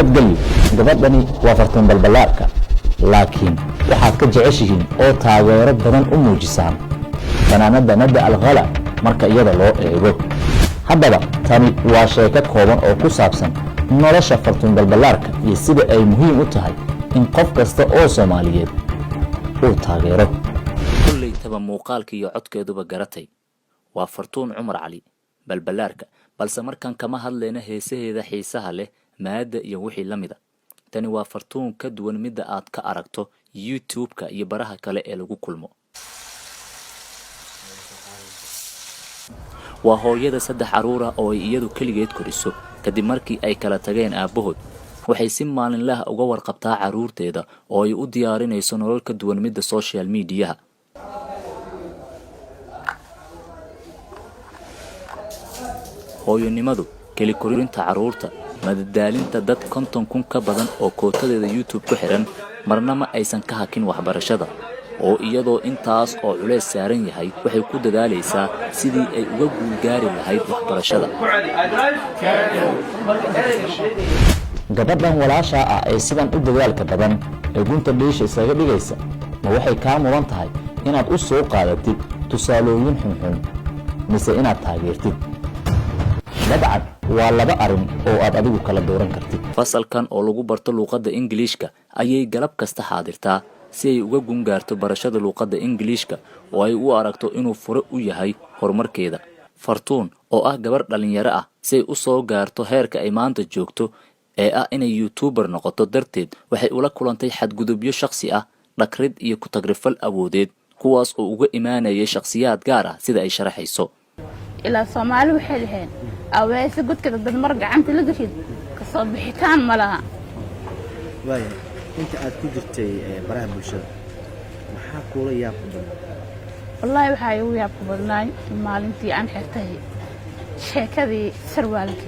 Nabadgelyo. Gabadhani waa Fartuun Balballaarka, laakiin waxaad ka jeceshihiin oo taageero badan u muujisaan fanaanadda Nada Alkhala marka iyada loo eego. Haddaba tani waa sheeko kooban oo ku saabsan nolosha Fartuun Balballaarka iyo sida ay muhiim u tahay in qof kasta oo Soomaaliyeed uu taageero. Kollaytaba muuqaalka iyo codkeeduba garatay, waa Fartuun Cumar Cali Balballaarka. Balse markan kama hadlayna heesaheeda xiisaha leh, maadda iyo wixii la mida. Tani waa Fartuun ka duwan midda aad ka aragto YouTube-ka iyo baraha kale ee lagu kulmo. Waa hooyada saddex carruur ah oo ay iyadu keligeed koriso kadib markii ay kala tageen aabbahood. Waxay si maalinlaha uga warqabtaa carruurteeda oo ay u diyaarinayso nolol ka duwan midda social mediaha. Hooyonimadu, keli korinta carruurta, madadaalinta dad 50,000 ka badan oo kootadeeda YouTube ku xiran, marna ma aysan ka hakin waxbarashada, oo iyadoo intaas oo culeys saaran yahay waxay ku dadaalaysaa sidii ay uga guulgaari lahayd waxbarashada. Gabadhan walaashaa ah ee sidan u dadaalka badan ee gunta dhiisha isaga dhigaysa, ma waxay kaa mudan tahay inaad u soo qaadatid tusaalooyin xunxun mise inaad taageertid? Dabcan waa laba arrin oo aad adigu kala dooran kartid. Fasalkan oo lagu barto luuqadda Ingiliishka ayay galab kasta xaadirtaa si ay uga gungaarto barashada luuqadda Ingiliishka oo ay u aragto inuu fure u yahay horumarkeeda. Fartuun oo ah gabar dhallinyaro ah, si ay u soo gaarto heerka ay maanta joogto ee ah inay YouTuber noqoto darteed, waxay ula kulantay xadgudubyo shakhsi ah, dhakrid iyo ku tagrifal awoodeed, kuwaas oo uga imaanayay shakhsiyaad gaar ah, sida ay sharaxayso. Ilaa Soomaali waxay dhaheen, aweese godka dad mar gacanta la gashid, kasoo bixitaan ma laha. Waaya, inta aad ku jirtay baraha bulshada, maxaa kuula yaabka badan? Wallaahi waxaa igu yaabka badnaay maalintii aan xirtay sheekadii sarwaalka.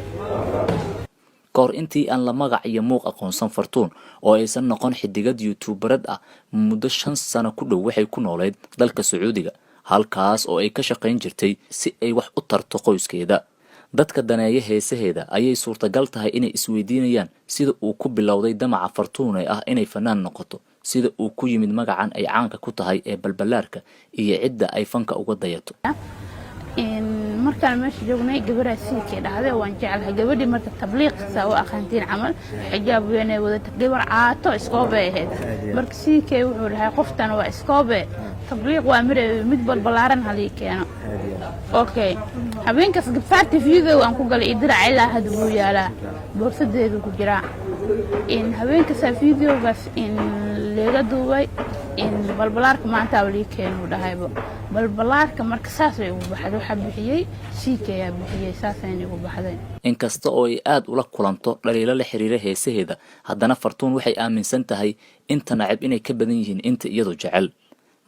Ka hor intii aan la magac iyo muuq aqoonsan Fartuun oo aysan noqon xidigad YouTuberad ah, muddo 5 sano ku dhow waxay ku nooleyd dalka Sacuudiga, halkaas oo ay ka shaqayn jirtay si ay wax u tarto qoyskeeda. Dadka daneeya heesaheeda ayay suurtagal tahay inay isweydiinayaan sida uu ku bilowday damaca Fartuun ee ah inay fanaan noqoto, sida uu ku yimid magacan ay caanka ku tahay ee Balballaarka iyo cidda ay fanka uga dayato. Markaan meesha joognay, gabaraa siikay dhahday waan jeclahay gabadhii. Marka tabliiq saa u aqaantiin camal, xijaab weynay wadata, gabar caato iskoobay ahayd. Marka siikay wuxuu dhahay, qoftan waa iskoobe, tabliiq waa mire, mid balbalaaran halii keeno. Okay, habeenkaas gabsaarta video aan ku galay iyo diraca ilaa hadda wuu yaalaa, boorsadeedu ku jiraa. In habeenkaasaa videogaas in leega duubay, in balbalaarka maanta lii keenuu dhahaybo balbalaarka. Marka saasay ugu baxday, waxaa bixiyey siikayaa bixiyey, saasayna igu baxday. Inkasta oo ay aad ula kulanto dhaliilo la xiriira heesaheeda, haddana Fartuun waxay aaminsan tahay inta nacab inay ka badan yihiin inta iyadu jecel.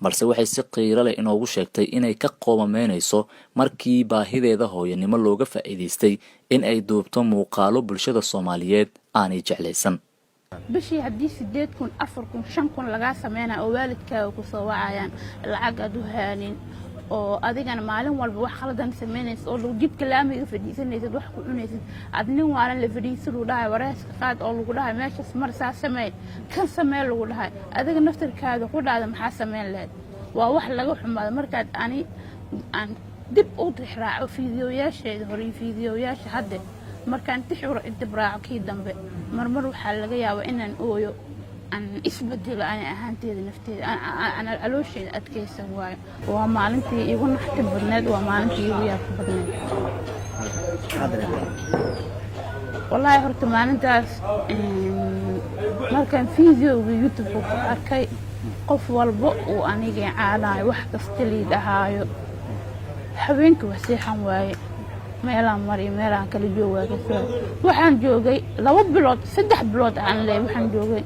Balse waxay si qiiro leh inoogu sheegtay inay ka qoomameynayso markii baahideeda hooyanimo looga faa'iidaystay in ay duubto muuqaalo bulshada Soomaaliyeed aanay jeclaysan. Bishii haddii 8,000, 4,000, 5,000 lagaa sameynaya oo waalidkaaga kusoo wacayaan, lacag aad u haanin, oo adigana maalin walba wax khaladan samaynaysid, oo jidka laamiga fadhiisanaysid, wax ku cunaysid, aad nin waalan la fadhiisid, lagu dhahay wareyska qaad, oo lagu dhahay meeshaas mar saa samey, kan samee lagu dhahay, adiga naftarkaada ku dhacda, maxaa sameyn lahayd? Waa wax laga xumaado. Markaad ani aan dib u tixraaco fiidiyoyaasheeda hore iyo fiidiyoyaasha hadde, markaan tix dib raaco kii dambe, marmar waxaa laga yaabaa inaan ooyo, aan isbedelo ani ahaanteeda, nafteeda aan caloosheeda adkaysan waayo. Waa maalintii iigu naxti badneed, waa maalintii iigu yaabka badneed. Wallaahi horta maalintaas markaan videoga YouTube-ka ku arkay, qof walba uu aniga caanayo, wax kasta lii dhahaayo, habeenkii waa seexan waaye, meelaan mariyo, meelaan kala joogaa kasoo. Waxaan joogay 2 bilood, 3 bilood aan leey. Waxaan joogay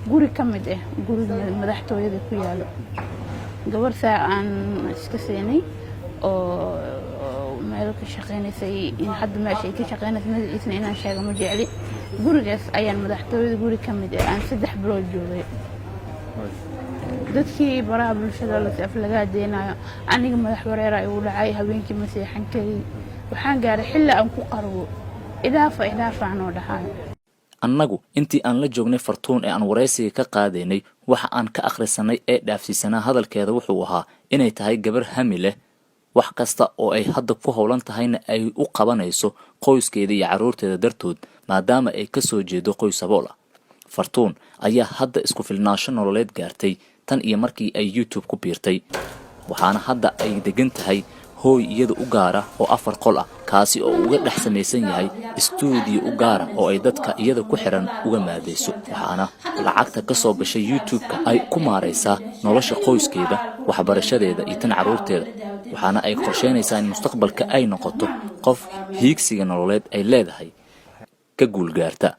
guri ka mid ah guriga madaxtooyada ku yaalo, gabar saa aan iska siinay oo meel ka shaqaynaysay. In hadda meesha ay ka shaqaynaysa magaciisna inaan sheego ma jecli. Gurigaas ayaan, madaxtooyada guri ka mid ah aan 3 bilood joogay. Dadkii baraha bulshada las aflagaa deenayo, aniga madax wareera igu dhacay, habeenkii ma seexan karin. Waxaan gaaray xilli aan ku qarwo, idhaafa, idhaafa anoo dhahayo. Annagu intii aan la joognay Fartuun ee aan waraysiga ka qaadaynay, waxa aan ka akhrisanay ee dhaafsiisanaa hadalkeeda wuxuu ahaa inay tahay gabar hami leh, wax kasta oo ay hadda ku howlan tahayna ay u qabanayso qoyskeeda iyo carruurteeda dartood, maadaama ay ka soo jeedo qoys sabool ah. Fartuun ayaa hadda isku filnaansho nololeed gaartay tan iyo markii ay YouTube ku biirtay, waxaana hadda ay degan tahay hooy iyada u gaara oo 4 qol ah, kaasi oo uga dhex samaysan yahay istuudiyo u gaara oo ay dadka iyada ku xiran uga maadayso. Waxaana lacagta ka soo gashay YouTube-ka ay ku maaraysaa nolosha qoyskeeda, waxbarashadeeda iyo tan carruurteeda. Waxaana ay qorsheynaysaa in mustaqbalka ay noqoto qof hiigsiga nololeed ay leedahay ka guulgaarta.